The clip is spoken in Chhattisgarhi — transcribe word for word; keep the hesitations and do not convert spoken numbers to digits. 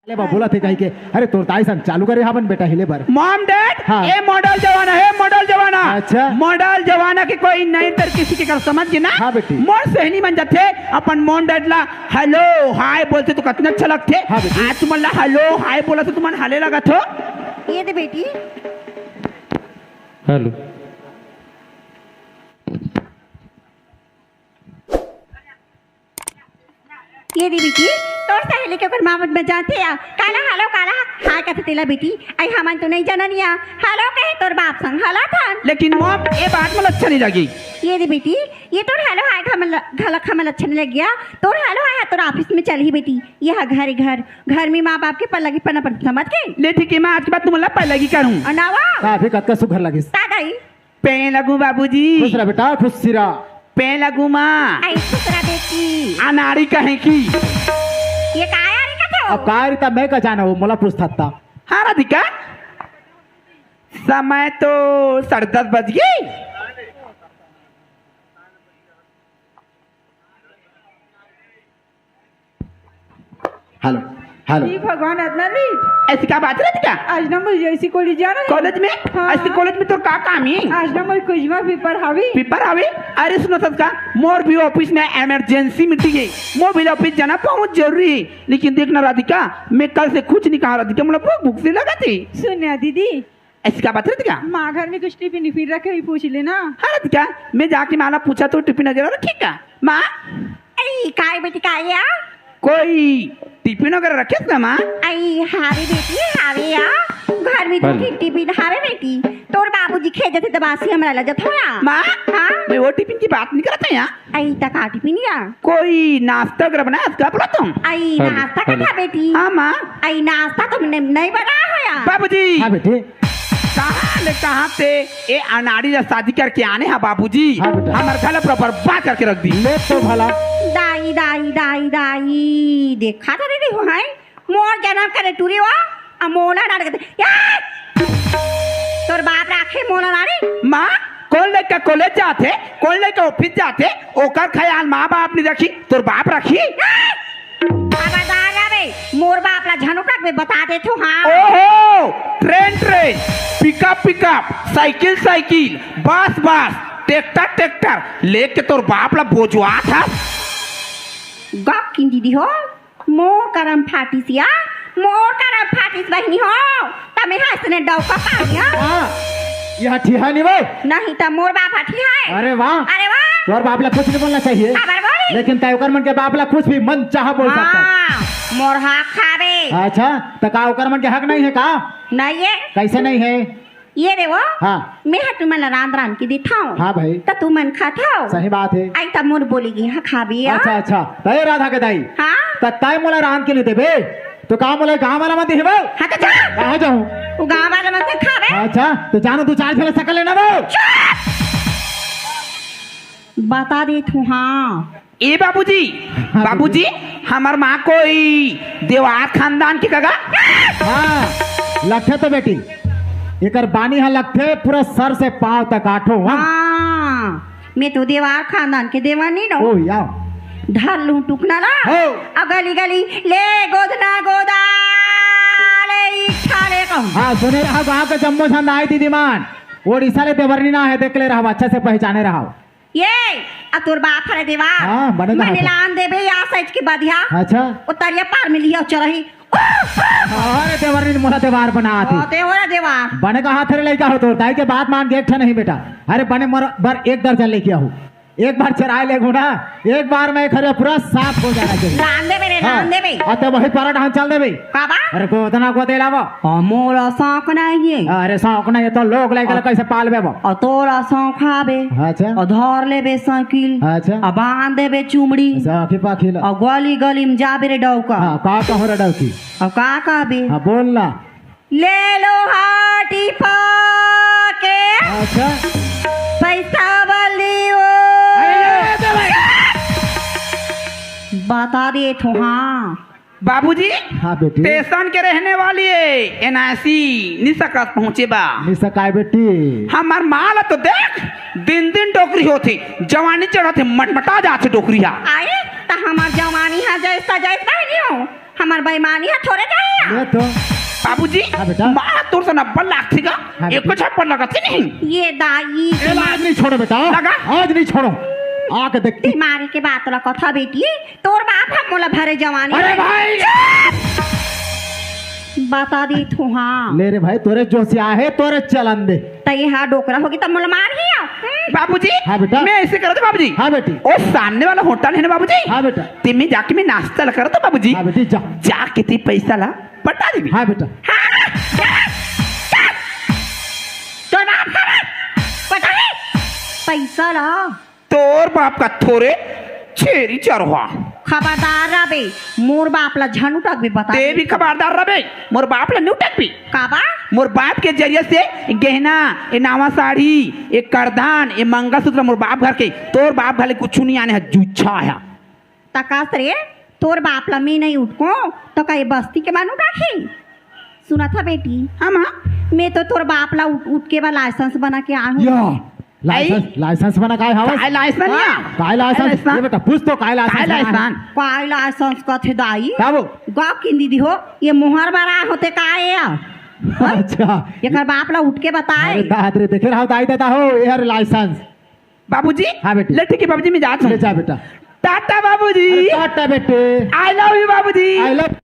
ले बा, बोलत हे कहिके। अरे, तोर दाई सन चालू करे हावन बेटा, हिले बर। मॉम डैड, हाँ। ए मॉडल जमाना हे, मॉडल जमाना। अच्छा। मॉडल जमाना के कोई नई तरकीब सीखे कर, समझ गे ना? हाँ बेटी। मोर सेहनी मन जाथे, अपन मॉम डैड ला हेलो, हाय बोलथे तो कतना अच्छा लगथे। हाँ बेटी। आज तुमन ला हेलो, हाय बोलथे, तुमन हले लगत हो। ये दे बेटी। हेलो। ये दे बेटी, तोर सहेली के ओकर माँ मन जाथे या, काला हेलो, काला हाय कथे तेला बेटी। अई हमन तो नई जानन या, हेलो कहे तोर बाप संग, हेलो थन। लेकिन मॉम, ये बात मोला अच्छा नई लगे। ये दे बेटी, ये तोर हेलो हाय घमल-, घलक हमन अच्छा नई लगे या। तोर हेलो हाय हा तोर ऑफिस में चलही बेटी, ये हा घरे घर, घर में माँ बाप के पल्लगी पन्ना पड़थे, समझ गे? ले ठीक हे माँ, आज के बाद तुमन ला पल्लगी करूँ। अउ ना वा? का अभी कतका सुघर लगिस। का दाई? पें लगू बाबूजी। खुश रह बेटा, खुश रह। पें लगू माँ। अई खुश रह बेटी। अनाड़ी कहे की। ये का अनाड़ी कथे हो? अब का रीता मैं का जाना हो, मोला पूछथस त। हाँ राधिका, समय तो साढ़े दस बज गे। Hello, hello. हे भगवान, अतना लेट। अइसे का बात हे राधिका? आज ना मोर जैसी कॉलेज जाना हे। कॉलेज में? हाँ। अइसे कॉलेज में तोर का काम हे? आज ना मोर कुजमा पेपर हावे। पेपर हावे? अरे सुनथस का, मोर भी ऑफिस में इमरजेंसी मीटिंग हे, मोर भी ऑफिस जाना बहुत जरूरी हे। लेकिन देख ना राधिका, मैं कल से कुछ नइ खाहूँ राधिका, मोला भूख भूख से लगत हे। सुन ना दीदी, अइसे का बात हे राधिका? माँ घर में कुछ टिफिन विफिन रखे होही, पूछ लेना। हाँ राधिका, मैं जाके माँ ला पूछथों टिफिन वगैरह रखे हे का माँ? अई, काय बेटी, काय या? कोई टिफिन वगैरह रखे हे का माँ? अई, हावे बेटी, हावे या। घर में दू ठिन टिफिन हावे बेटी। तोर बाबूजी खेत जाथे त बासी हमला ला जाथे या। माँ, हाँ? मैं वो टिफिन की बात नइ करत हँव या। अई, त का टिफिन या? कोई नाश्ता वगैरह बनाए हस का बोलत हँव? अई, नाश्ता करथस बेटी। हाँ माँ। अई, नाश्ता तो नइ बनाए हों या। बाबूजी। हाँ बेटी। कहाँ ले कहाँ से ए अनाड़ी ला शादी करके आने हा बाबूजी। हाँ बेटा। हमर घर ला पूरा बर्बाद करके रख दिस। ले तो भला। दाई, दाई, दाई, दाई, देखा था दीदी हो, हैं? मोर जनम करे टूरी हो, अउ मोला डांट के, या! तोर बाप राखे मोला नारी? माँ, कोन लइका कॉलेज जाथे, कोन लइका ऑफिस जाथे, ओकर ख्याल माँ बाप नइ रखही, तोर बाप रखही? खबरदार रहे, मोर बाप ला झन उठकबे, बता देथों, हाँ। ओहो, train train, pickup pickup, cycle cycle, bus bus, tractor tractor लेके तोर बाप ला बोजवात हस। गप किन दीदी हो, मोर करम फाटिस या, मोर करम फाटिस बहिनी हो, त मैं हा अइसने डौका पानी हो। हाँ, ये ठिहा नइ वो। नहीं त मोर बाप हा ठिहा हे। अरे वाह। अरे वाह। तोर बाप ला कुछ नइ बोलना चाहिए। काबर बोली? लेकिन तैं ओकर मन के बाप ला कुछ भी मन चाहा बोल सकथस। हाँ, मोर हक हावे। अच्छा, त का ओकर मन के हक नइ हे का? नइ हे। कइसे नइ हे? ये रे वो, हाँ। मैं हा तुमन ला रांध रांध के देथों। हाँ भाई। त तुमन खाथो। सही बात हे। अई त मोर बोली गे हा खाबे या। अच्छा, अच्छा। त ए राधा के दाई। हाँ? त तैं मोला रांध के नइ देबे? त का मोला गाँव वाला मन दिही वो? हाँ, त जा। कहाँ जाहूँ? वो गाँव वाला मन से खाबे। अच्छा, त जानो दू चार झन ला सकल लेना वो। चुप! बता देथों, हाँ। ए बाबूजी, हाँ, बाबूजी, बाबूजी। हमर माँ कोई देवार खानदान के कका? हाँ, लगथे तो बेटी, एकर बानी हा लगथे पूरा सर से पाँव तक आठों अंग। हाँ, मैं तो देवार खानदान के देवर नइ नों। ओ, या। धर लूँ टुकना ला, हो। अउ गली गली ले गोदना गोदा ले इच्छा ले कहूँ। हाँ, सुने रहा गाँव के जम्मो झन दाई दीदी मन, उड़ीसा ले देवरनी ना हे, देख ले रहा, अच्छा से पहचाने रहा। ये, अब तोर बाप हरे देवा। हाँ, बने कहा मन था। लान देबे या सच के बदिया। अच्छा। वो तरिया पार में लिया चरही। अरे देवर ने मोला देवार बना दी। ओ, देवरा देवा। बने कहा थे रे लइका हो, तोर दाई के बात मान के एक ठन नहीं बेटा। अरे बने मोर बर एक दर्जन लेके आहू। एक बार चराए लेगू ना, एक बार में घर पूरा साफ हो जाना चाहिए। लान देबे रे, हाँ। लान देबे। अउ ते वही पारा डहान चल देबे। काबर? अरे गोदना गोदे लावा। हाँ, मोला शौक नहीं है। अरे शौक नहीं है तो लोग लइका ला कइसे पालबे वो? अउ तोला शौक हाबे। अच्छा। अउ धर लेबे साइकिल। अच्छा। अउ बांध देबे चुमड़ी। अच्छा, आँखी पाखी ला। अउ गली गली में जाबे रे डौका। हाँ, का कहो रे डौकी? अउ का कहबे? हाँ, बोल ना। ले लो हाटी पाके। अच्छा। पैसा वाली वो। अरे, ले, ले, ले, ले। बता देथों, हाँ। बाबूजी, हाँ बेटी। स्टेशन के रहने वाली है, एनआईसी, निशा कस पहुँचे बा। निशा काय बेटी? हमर माँ ला तो देख, दिन दिन डोकरी होथे, जवानी चढ़त हे, मटमटा जाथे डोकरी हा। आए, त हमर जवानी हा जैसा जैसा ही नहीं हो, हमर बेईमानी ह थोरे जाही। ये तो बाबूजी, हाँ बेटा। माँ तोर से नब्बे लाख थी का? हाँ बेटा। एको छप्पर लगत ही नहीं। ये दाई। ए, आज नहीं छोड़ो बेटा। लगा? आज नहीं छोड़ो। आके देख। ते मारे के बात ला कथा बेटी, तोर बाप ह मोला भरे जवानी। अरे भाई। बता दे तू, हाँ। ले रे भाई, तोरे जोसिया हे, तोरे चलन दे। त ये हा डोकरा होगी त मोला मारही। हम्म। बाबूजी, हाँ बेटा। मैं ऐसे करत बाबूजी। हाँ बेटी। ओ सामने वाला होटल है ना बाबूजी? हाँ बेटा। ते में जाके मैं नाश्ता ला करत बाबूजी। हाँ बेटी, जा। जाके ते पैसा ला पटा देबे। हाँ बेटा। हाँ, जा, जा। तोर बाप का बे? पटा दे। पैसा ला। तोर बाप का थोरे छेरी चरवा। खबरदार रबे, मोर बाप ला झन उटकबे, बता ते दे। भी खबरदार रबे, मोर बाप ला नहीं उटकबे। काबा? मोर बाप के जरिया से गहना, ए नावा साड़ी, ए करदान, ए मंगलसूत्र मोर बाप घर के, तोर बाप घर ले कुछु नहीं आने है, जुच्छा है। तकास रे, तोर बाप ला मैं नहीं उटको, तो का ये बस्ती के मानू राखी? सुनत हा बेटी? हाँ, माँ। मैं तो तोर बाप ला उट, उटके बा लाइसेंस बना के आ हूँ। या, लाइसेंस, आई? लाइसेंस बना काय हवस? काय लाइसेंस नहीं हाँ। है? काय लाइसेंस? काय लाइसेंस? ये बेटा, पूछ तो काय लाइसेंस काय बना है? लाइसेंस? काय लाइसेंस कथे दाई? का वो? गा किंदी दी हो, ये मोहर बरा होते का ये? अच्छा। एकर बाप ला उठ के बताए। अरे दाद रे, देखे रहो दाई दादा हो, ये हर लाइसेंस। बाबूजी? हाँ बेटी। ले ठीक है बाबूजी, मैं जात हूँ। ले जा बेटा। टाटा बाबूजी। अरे टाटा बेटे। I love you बाबूजी। I love